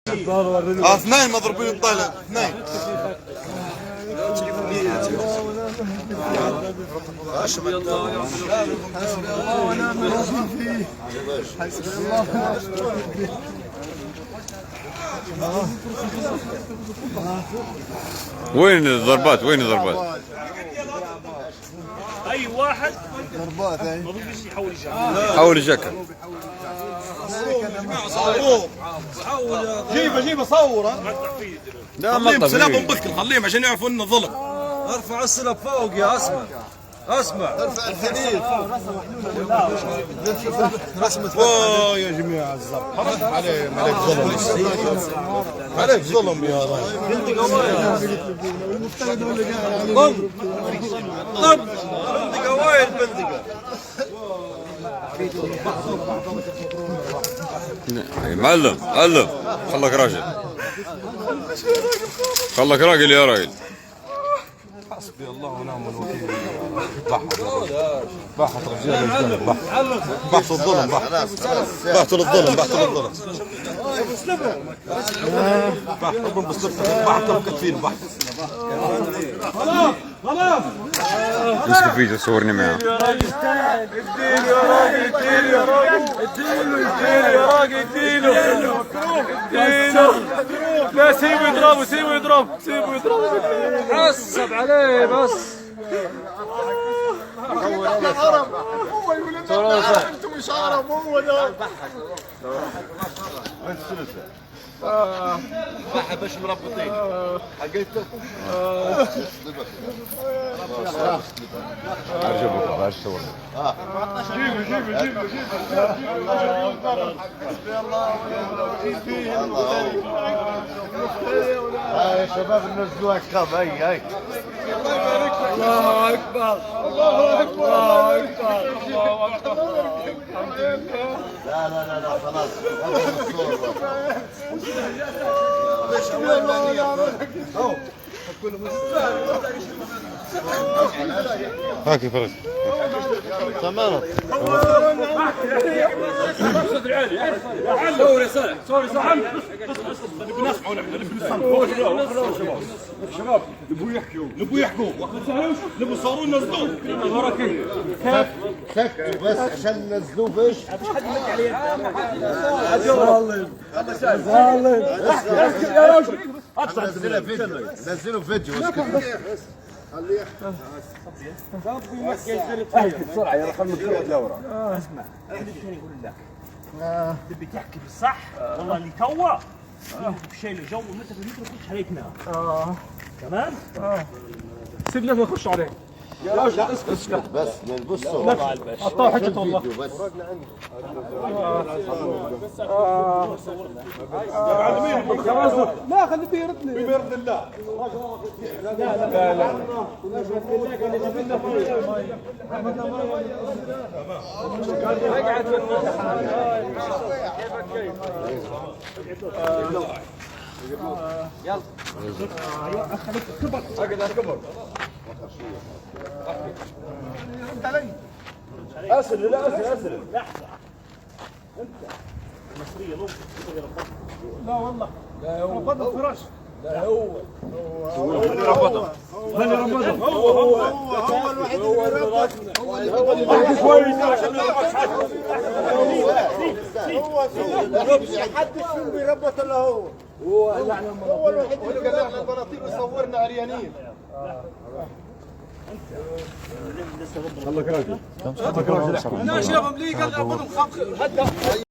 اثنين مضروبين الطلق، اثنين. حسبي الله ونعم الوكيل. حسبي الله ونعم الوكيل. وين الضربات؟ وين الضربات؟ اي واحد ضربات اي مضروب يحول الجاكيت. حول الجاكيت. جيبه جيبه صوره. لا خليهم مقطع سلابهم فيديو. بكل، خليهم عشان يعرفوا انه ظلم. ارفع السلب فوق يا اسمع اسمع. ارفع الحديد. رسمة. اوه يا جماعة الزبط، حرام عليهم، عليك ظلم، عليك ظلم يا رجل. طب طب بندقه، وين البندقه؟ معلم معلم، خلك راجل، خلك راجل يا راجل. حسبي الله ونعم الوكيل. بحث رجال، بحث الظلم، بحث للظلم، بحث للظلم، بحث بحث بحث. خلاص خلاص. امسك فيديو صورني معاه. يا راجل اديله، يا راجل اديله، يا راجل اديله، اديله يا راجل اديله، اديله. لا سيبه يضربه، سيبه يضرب، سيبه يضربه. حسب عليه بس. العرب هو يقول لنا انتم مش عرب، هو ده. باش مربطين حقيته. ارجوك باش صورني. جيبه جيبه جيبه جيبه. حسبي الله ونعم الوكيل. يا شباب نزلوها كم. هي هي. الله اكبر، الله اكبر، الله اكبر، الله اكبر. لا لا لا لا خلاص. هاك فرج. تمام. sorry صالح، sorry صالح. نبي نسمعوا نحن، نبي نسمعوا. شباب نبوا يحكوا، نبوا يحكوا، نبوا يصوروا نزلوه. سكتوا بس عشان ننزلوه. باش ظالم ظالم. يا راجل نزلوا فيديو، نزلوا فيديو. احكي بسرعة يا رخم الكرة لورا. اسمع، يقول لك تبي تحكي بالصح، والله اللي توا الشيء اللي جو متر في متر يخش عليك نار. تمام؟ سيب ناس يخشوا عليك يا راجل. اسكت اسكت بس نبصوا. عطاه حجة والله. بس لا خليه بيردني، بيرد الله. لا لا لا. يلا كبر كبر. رد علي. اسل لا اسل اسل. لحظة، انت المصرية ممكن. لا والله لا هو ربطه فراش. لا هو هو اللي ربطه، هو اللي ربطه، هو هو الوحيد اللي ربط، هو اللي احكي كويس عشان ما يربطش حد. هو محدش فيهم بيربط الا هو. هو الوحيد اللي قلعنا البناطيل وصورنا عريانين. خلك راجل، خلك راجل. لا شافهم ليه قال ربطهم.